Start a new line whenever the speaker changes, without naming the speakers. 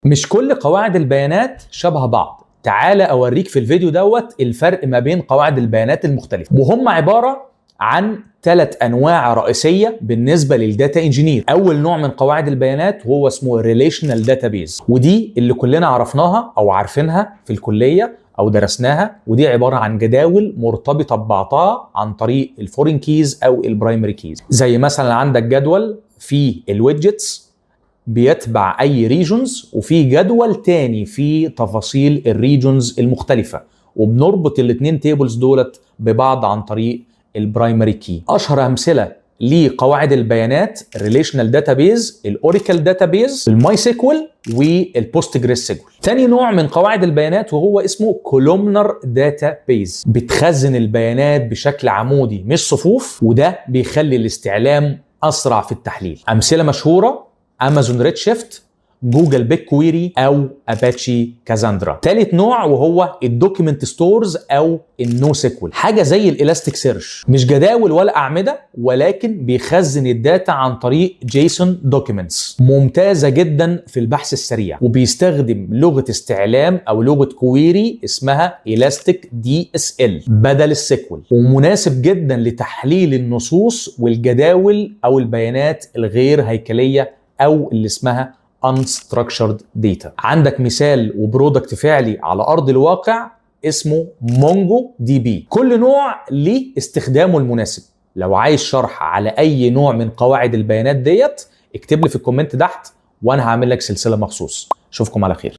مش كل قواعد البيانات شبه بعض. تعالى اوريك في الفيديو دوت الفرق ما بين قواعد البيانات المختلفة، وهم عبارة عن 3 انواع رئيسية بالنسبة لل data engineer. اول نوع من قواعد البيانات هو اسمه relational database، ودي اللي كلنا عرفناها او عارفينها في الكلية او درسناها، ودي عبارة عن جداول مرتبطة ببعضها عن طريق ال foreign keys او ال primary keys. زي مثلا عندك جدول فيه ال widgets بيتبع اي regions، وفي جدول تاني فيه تفاصيل ال regions المختلفة، وبنربط الاثنين tables دولت ببعض عن طريق ال primary key. اشهر امثلة لقواعد البيانات ال relational database، ال Oracle database، ال MySQL، وال PostgreSQL. تاني نوع من قواعد البيانات وهو اسمه columnar database، بتخزن البيانات بشكل عمودي مش صفوف، وده بيخلي الاستعلام اسرع في التحليل. امثلة مشهورة: Amazon Redshift، Google BigQuery، او Apache Cassandra. ثالث نوع وهو ال document stores او ال NoSQL، حاجة زي ال Elasticsearch، مش جداول ولا اعمدة، ولكن بيخزن ال data عن طريق JSON documents، ممتازة جدا في البحث السريع، وبيستخدم لغة استعلام او لغة query اسمها Elastic DSL بدل ال SQL، ومناسب جدا لتحليل النصوص والجداول او البيانات الغير هيكلية او اللي اسمها unstructured data. عندك مثال و product فعلي على ارض الواقع اسمه MongoDB. كل نوع ليه استخدامه المناسب. لو عايز شرح على اي نوع من قواعد البيانات ديت اكتب لي في ال comment تحت وانا هعمل لك سلسلة مخصوص. اشوفكم على خير.